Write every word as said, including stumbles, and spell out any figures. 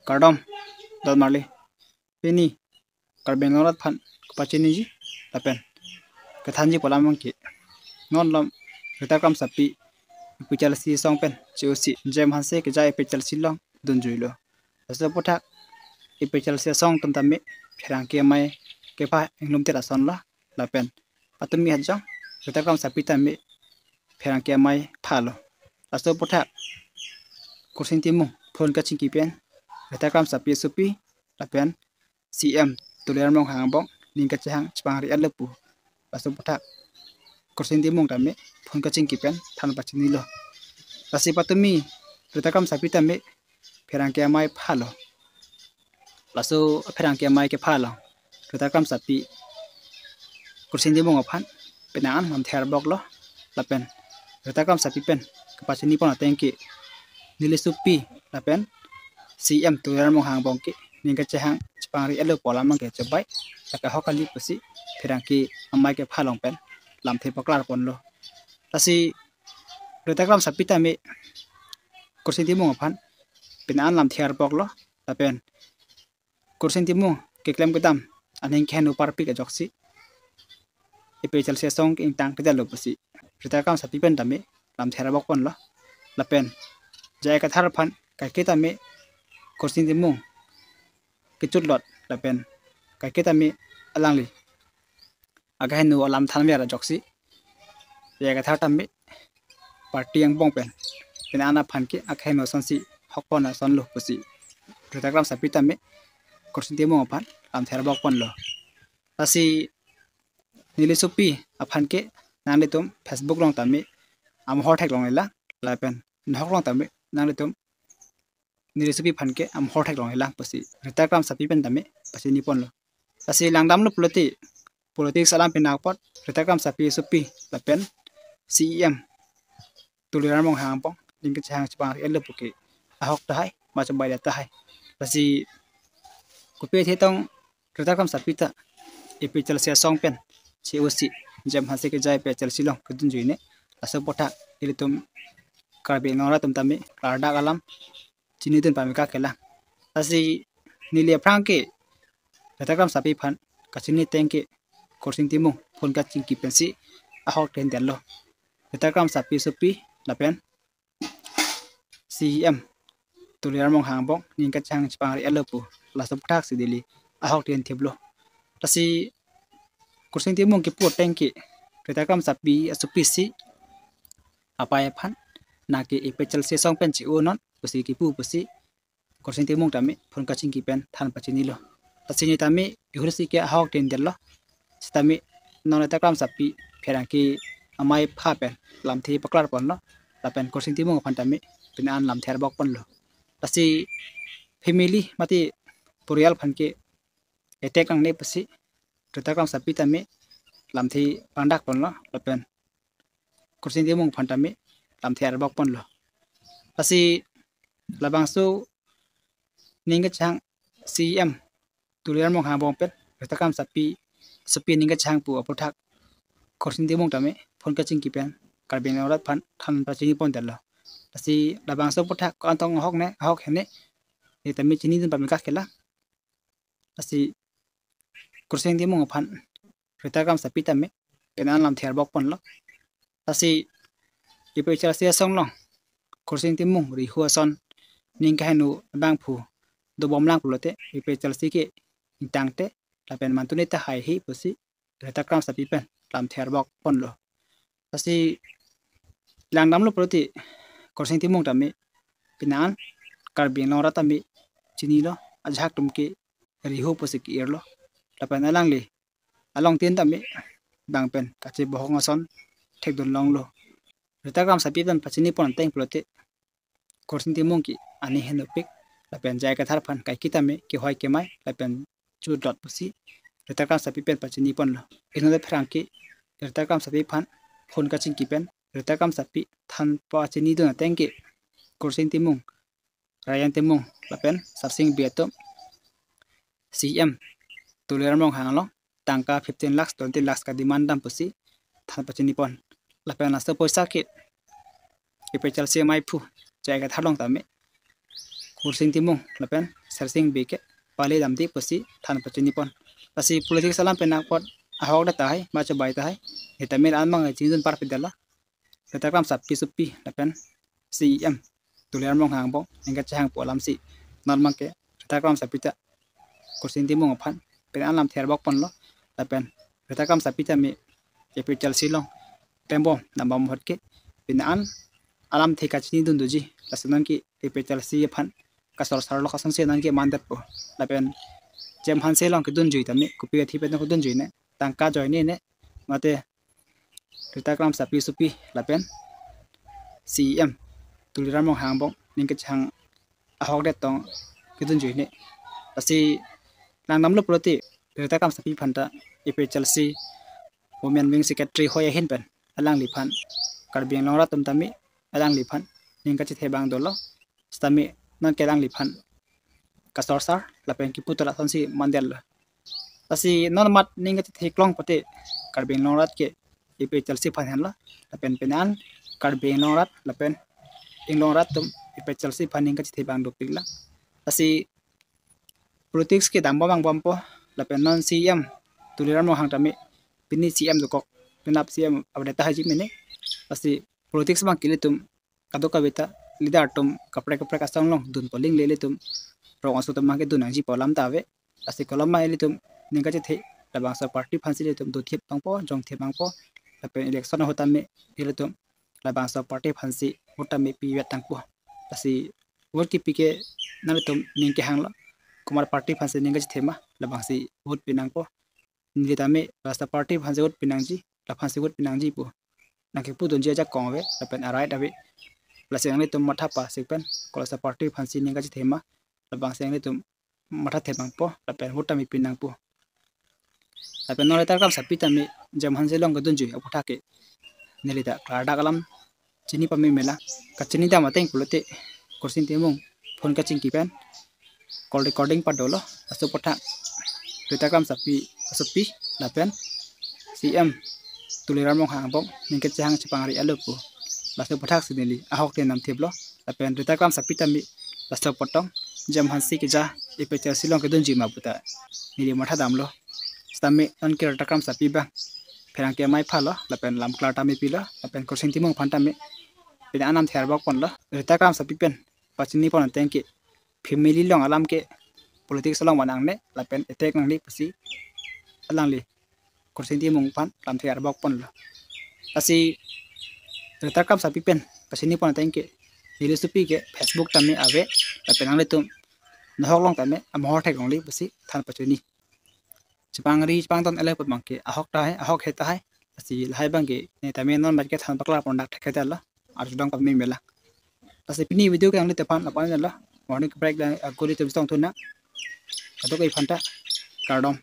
Kardom, don marli. Pini Karbi Anglong arat aphan kepachiniji lapen kethanji pu alam abangke, non malom Rita Kramsapi APHLC asong pen che-osi J M Hanse kejai APHLC along dunjuilo. Laso aputhak APHLC asong atum tame pherangke amei kepha inglumdet asonlo, lapen patumi hajong Rita Kramsapi tame pherangke amei phalo. Laso aputhak Kursing Timung phone kachingki pen Rita Kramsapi asopi lapen CEM Tuliram Ronghang angbong ning kachehang chepangri-etlo pu, laso aputhak Kursing Timung tame phone kachingki pen than pachinilo. Lasi patumi Rita Kramsapi tame pherangke amei phalo. Laso pherangke amei kepha along Rita Kramsapi Kursing Timung aphan penang an lamthe arboklo, lapen Rita Kramsapi pen kepachini pon ateng ke neli sopi lapen CEM Tuliram Ronghang angbong ke ning kachehang chepangri-etlo pu alam abangke chobai, lake ahok kali pusi pherangke amei kepha along pen lamthe paklar ponlo. Lasi Rita Kramsapi tame Kursing Timung aphan penang an lamthe arboklo, lapen Kursing Timung keklem kedam aning keheno parpik ajoksi APHLC asong ke ingtangtedetlo pusi Rita Kramsapi pen tame lamthe arbok ponlo, lapen J I Kathar aphan kaike tame Kursing Timung kechutlot lapen kaike tame alangli akeheno alam thanver ajoksi J I Kathar tame party angbong pen penang an aphan ke akeheno asonsi hok pon asonlo pusi Rita Kramsapi tame Kursing Timung aphan lamthe arbok ponlo. Lasi neli sopi aphan ke nanglitum Facebook along tame amohor theklonglelang, lapen nahok along tame nanglitum neli sopi aphan ke amohor theklonglelang pusi Rita Kramsapi pen tame pachini ponlo. Lasi langdamlo pulote politics alam pinakpot Rita Kramsapi asopi lapen CEM Tuliram Ronghang angbong ning kachehang chepangri-etlo puke ahok tahai, ma chobaidet tahai. Lasi kopi athe tong Rita Kramsapi ta APHLC asong pen che-osi J M Hanse kejai APHLC along kedunjui ne, laso aputhak ilitum Karbi Anglong arat atum tame klardak alam chinidun pame kakelang. Lasi neli aphrang ke Rita Kramsapi aphan kachini ateng ke Kursing Timung phone kachingki pensi ahok tendetlo. Rita Kramsapi asopi lapen CEM Tuliram Ronghang angbong ning kachehang chepangri-etlo pu, laso aputhak si neli ahok tendetlo. Lasi Kursing Timung kipu ateng ke Rita Kramsapi asopi si apei aphan nangke APHLC asong pen che-onon pusi kipu pusi Kursing Timung tame phone kachingki pen than pachinilo. Lasi ne tame ihur si ke ahok tendetlo. Sitame non Rita Kramsapi pherangke amei pha pen lamthe paklar ponlo, lapen Kursing Timung aphan tame penang an lamthe arbok ponlo. Lasi family mate porial aphan ke attack nangne pusi Rita Kramsapi tame lamthe pangdak ponlo, lapen Kursing Timung aphan tame lamthe arbok ponlo. Lasi labangso ning kachehang CEM Tuliram Ronghang angbong pen Rita Kramsapi asopi ning kachehang pu aputhak Kursing Timung tame phone kachingki pen Karbi Anglong arat aphan than pachini pondetlo. Lasi labangso aputhak ko-an tong ahok ne, ahok hene, ne tame chinidun pame kakelang. Lasi Kursing Timung aphan Rita Kramsapi tame penang an lamthe arbok ponlo. Lasi APHLC asong along Kursing Timung rihu ason ning keheno abangphu dobomlang pulote APHLC ke ingtangte lapen mantune tahai he pusi Rita Kramsapi pen lamthe arbok ponlo. Lasi langdamlo pulote Kursing Timung tame penang an Karbi Anglong arat tame chinilo, ajahak atum ke rihu pusi ke-irlo, lapen alangli alongtin tame bang pen kachebohong ason thekdun longlo. Rita Kramsapi pen pachini pon ateng pulote Kursing Timung ke aning henopik, lapen J I Kathar aphan kaike tame kehoi kemai lapen chutlot pusi Rita Kramsapi pen pachini ponlo. Inut apherangke Rita Kramsapi aphan phone kachingki pen Rita Kramsapi than pachinidun ateng ke Kursing Timung, Rayan Timung lapen Sapsing Bey atum CEM Tuliram Ronghang along tangka fifteen lakhs, twenty lakhs kademand dam pusi than pachini pon. Lapen laso apoisa ke APHLC amaiphu J I Kathar along tame Kursing Timung lapen Sersing Bey ke pale damde pusi than pachini pon. Lasi politics alam pen apot ahok da tahai, ma chobai tahai. Hita min an mang chinidun parpedala. Rita Kramsapi Sopi lapen C E M Tuliram Ronghang angbong ning kachehang pu alamsi non mang ke Rita Kramsapi ta Kursing Timung aphan pini an lamthe arbok ponlo, lapen Rita Kramsapi tame A P H L C along pembom dambom ahut ke pini an alamthe kachinidun doji. Lasi non ke A P H L C aphan kasorsar lo kasonsi non ke mandetpo. Lapen Jem Hanse along kedunjui tame kopi athi pen kedunjui ne, tangka ajoine ne, mate Rita Kramsapi Sopi lapen C E M Tuliram Ronghang angbong ning kachehang ahok det tong kedunjui ne. Lasi langdamlo pulote Rita Kramsapi aphan ta A P H L C Women Wing Secretary hoi ahin pen alangliphan Karbi Anglong rat atum tame alangliphan ning kachethe abang dolo. Sitame non ke alangliphan kasorsar lapen kipu tola sonsi mandetlo. Lasi non mat ning kachethe klong pote Karbi Anglong rat ke A P H L C aphan henlo, lapen pini an Karbi Anglong rat lapen Anglong rat atum A P H L C aphan ning kachethe abang dopiklo. Lasi politics ke dambom angbompo, lapen non C E M Tuliram Ronghang tame pini C E M dokok, penap C E M avedet tahai ji mene. Lasi politics abang ke ilitum kadokave ta leader atum kaprek kaprek asong along dunpo, lingle ilitum rong aso atum abang ke dun nangji pu alam ta ave. Lasi kolom ma ilitum ning kachethe labangso party aphansi ilitum dothip abangpo, jongthip abangpo, lapen election ahut tame ilitum labangso party aphansi vote tame pivet nangpo. Lasi vote kipi ke nanglitum ning kehanglo, komat party aphansi ning kachethe ma, labangsi vote pi nangpo. Neli tame labangso party aphansi vote pi nangji, laphansi vote pi nangji pu nangkipudunji ajakong ave lapen a-right ave. Lasi nanglitum matha pasik pen kolaso party aphansi ning kachethe ma, labangsi nanglitum mathathe abangpo lapen vote tame pi nangpo. Lapen non Rita Kramsapi tame Jem Hanse along kedunjui aputhak ke neli ta klardak alam chini pame melang. Kachini dam ateng pulote Kursing Timung phone kachingki pen call recording padolo, laso aputhak Rita Kramsapi asopi lapen C E M Tuliram Ronghang angbong ning kachehang chepangri alo pu. Laso aputhak si neli ahok te namthiplo, lapen Rita Kramsapi tame laso apot tong Jem Hanse keja A P H L C along kedunji ma puta neli matha damlo. Sitame non ke Rita Kramsapi abang pherangke amei phalo, lapen lam klar tame pilo, lapen Kursing Timung aphan tame pini an lamthe arbok ponlo. Rita Kramsapi pen pachini pon ateng ke family along alam ke politics along vanang ne lapen attack nangli pusi alangli Kursing Timung aphan lamthe arbok ponlo. Lasi Rita Kramsapi pen pachini pon ateng ke neli sopi ke Facebook tame ave, lapen nanglitum nahok along tame amohor thek longli pusi than pachini. Chepangri chepangdon ale apot abang ke ahok tahai, ahok he tahai. Lasi lahai abang ke ne tame non mat ke than paklar pon dak thek he ta lo, arjudong pame melang. Lasi pini video ke nanglitum aphan lapu-an lo. Morning break dan aku di tum stong tuna. Kadokave aphan ta kardom.